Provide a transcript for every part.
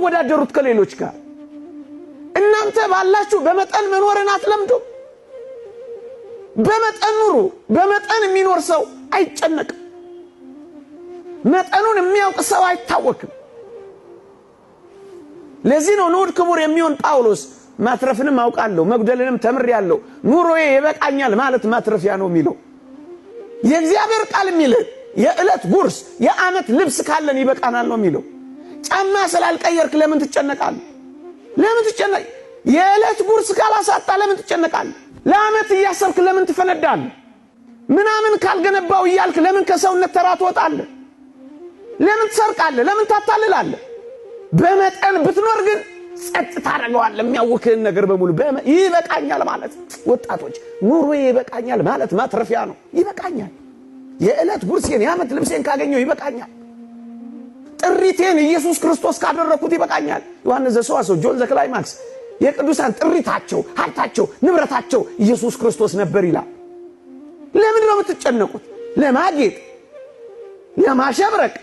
የምትወዳደሩት ከሌሎች ጋር? እናንተ ባላችሁ በመጠን መኖርን አትለምዱም? በመጠን ኑሩ። በመጠን የሚኖር ሰው አይጨነቅም። መጠኑን የሚያውቅ ሰው አይታወክም። ለዚህ ነው ንዑድ ክቡር የሚሆን ጳውሎስ ማትረፍንም አውቃለሁ መጉደልንም ተምሬአለሁ፣ ኑሮዬ ይበቃኛል ማለት ማትረፊያ ነው የሚለው። የእግዚአብሔር ቃል የሚልህ የዕለት ጉርስ የዓመት ልብስ ካለን ይበቃናል ነው የሚለው። ጫማ ስላልቀየርክ ለምን ትጨነቃለህ? ለምን ትጨነቅ? የዕለት ጉርስ ካላሳጣ ለምን ትጨነቃለህ? ለዓመት እያሰብክ ለምን ትፈነዳለህ? ምናምን ካልገነባው እያልክ ለምን ከሰውነት ተራ ትወጣለህ? ለምን ትሰርቃለህ? ለምን ታታልላለህ? በመጠን ብትኖር ግን ጸጥ ታደርገዋለህ። የሚያውክህን ነገር በሙሉ ይበቃኛል ማለት፣ ወጣቶች ኑሮዬ ይበቃኛል ማለት ማትረፊያ ነው። ይበቃኛል፣ የዕለት ጉርሴን የዓመት ልብሴን ካገኘው ይበቃኛል። ጥሪቴን ኢየሱስ ክርስቶስ ካደረግኩት ይበቃኛል። ዮሐንስ ዘሰዋስው፣ John the Climax የቅዱሳን ጥሪታቸው፣ ሀብታቸው፣ ንብረታቸው ኢየሱስ ክርስቶስ ነበር ይላል። ለምንድን ነው የምትጨነቁት? ለማጌጥ፣ ለማሸብረቅ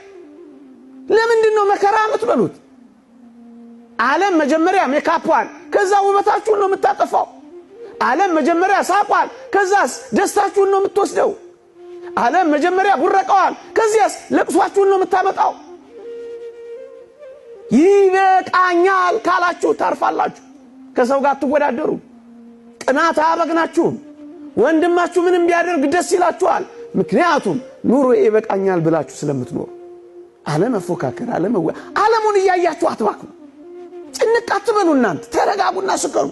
ለምንድን ነው መከራ የምትበሉት? ዓለም መጀመሪያ ሜካፏን ከዛ ውበታችሁን ነው የምታጠፋው። ዓለም መጀመሪያ ሳቋን ከዛስ ደስታችሁን ነው የምትወስደው። ዓለም መጀመሪያ ቡረቀዋል፣ ከዚያስ ለቅሷችሁን ነው የምታመጣው። ይበቃኛል ካላችሁ ታርፋላችሁ። ከሰው ጋር አትወዳደሩ። ቅናት አያበግናችሁም። ወንድማችሁ ምንም ቢያደርግ ደስ ይላችኋል። ምክንያቱም ኑሮ ይበቃኛል ብላችሁ ስለምትኖሩ። አለመፎካከር፣ ዓለሙን እያያችሁ አትባክኑ። ጭንቅ አትበሉ። እናንተ ተረጋጉና ስከኑ።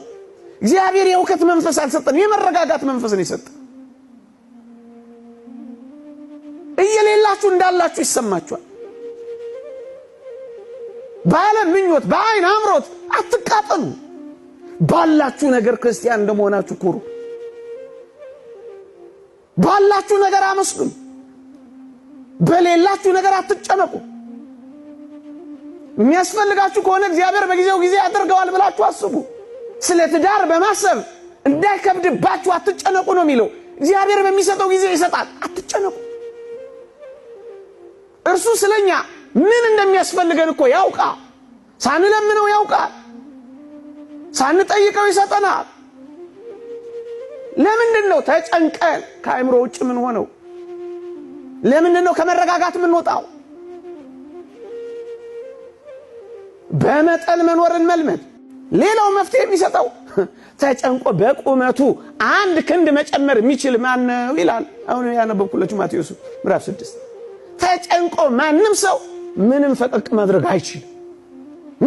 እግዚአብሔር የእውከት መንፈስ አልሰጠንም፣ የመረጋጋት መንፈስ ነው የሰጠን። እየሌላችሁ እንዳላችሁ ይሰማችኋል። በዓለም ምኞት፣ በአይን አምሮት አትቃጠሉ። ባላችሁ ነገር ክርስቲያን እንደመሆናችሁ ኩሩ። ባላችሁ ነገር አመስግኑ። በሌላችሁ ነገር አትጨነቁ። የሚያስፈልጋችሁ ከሆነ እግዚአብሔር በጊዜው ጊዜ ያደርገዋል ብላችሁ አስቡ። ስለ ትዳር በማሰብ እንዳይከብድባችሁ አትጨነቁ ነው የሚለው። እግዚአብሔር በሚሰጠው ጊዜ ይሰጣል። አትጨነቁ። እርሱ ስለኛ ምን እንደሚያስፈልገን እኮ ያውቃል። ሳንለምነው ያውቃል። ሳንጠይቀው ይሰጠናል። ለምንድን ነው ተጨንቀን ከአእምሮ ውጭ ምን ሆነው? ለምንድን ነው ከመረጋጋት የምንወጣው? በመጠን መኖርን መልመድ። ሌላው መፍትሄ የሚሰጠው ተጨንቆ በቁመቱ አንድ ክንድ መጨመር የሚችል ማን ነው ይላል። አሁን ያነበብኩላችሁ ማቴዎስ ምዕራፍ 6። ተጨንቆ ማንም ሰው ምንም ፈቀቅ ማድረግ አይችልም።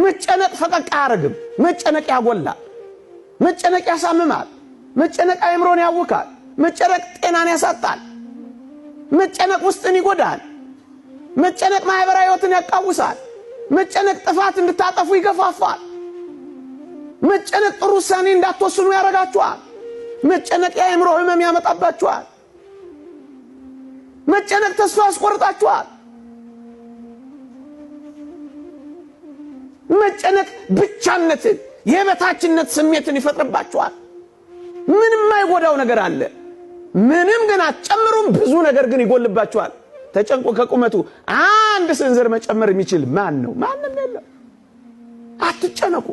መጨነቅ ፈቀቅ አያደርግም። መጨነቅ ያጎላል። መጨነቅ ያሳምማል። መጨነቅ አእምሮን ያውካል። መጨነቅ ጤናን ያሳጣል። መጨነቅ ውስጥን ይጎዳል። መጨነቅ ማህበራዊ ሕይወትን ያቃውሳል። መጨነቅ ጥፋት እንድታጠፉ ይገፋፋል። መጨነቅ ጥሩ ውሳኔ እንዳትወስኑ ያደርጋችኋል። መጨነቅ የአእምሮ ህመም ያመጣባችኋል። መጨነቅ ተስፋ ያስቆርጣችኋል። መጨነቅ ብቻነትን፣ የበታችነት ስሜትን ይፈጥርባችኋል። ምንም የማይጎዳው ነገር አለ። ምንም ግን አትጨምሩም፣ ብዙ ነገር ግን ይጎልባችኋል። ተጨንቆ ከቁመቱ አንድ ስንዝር መጨመር የሚችል ማን ነው? ማንም የለም። አትጨነቁ።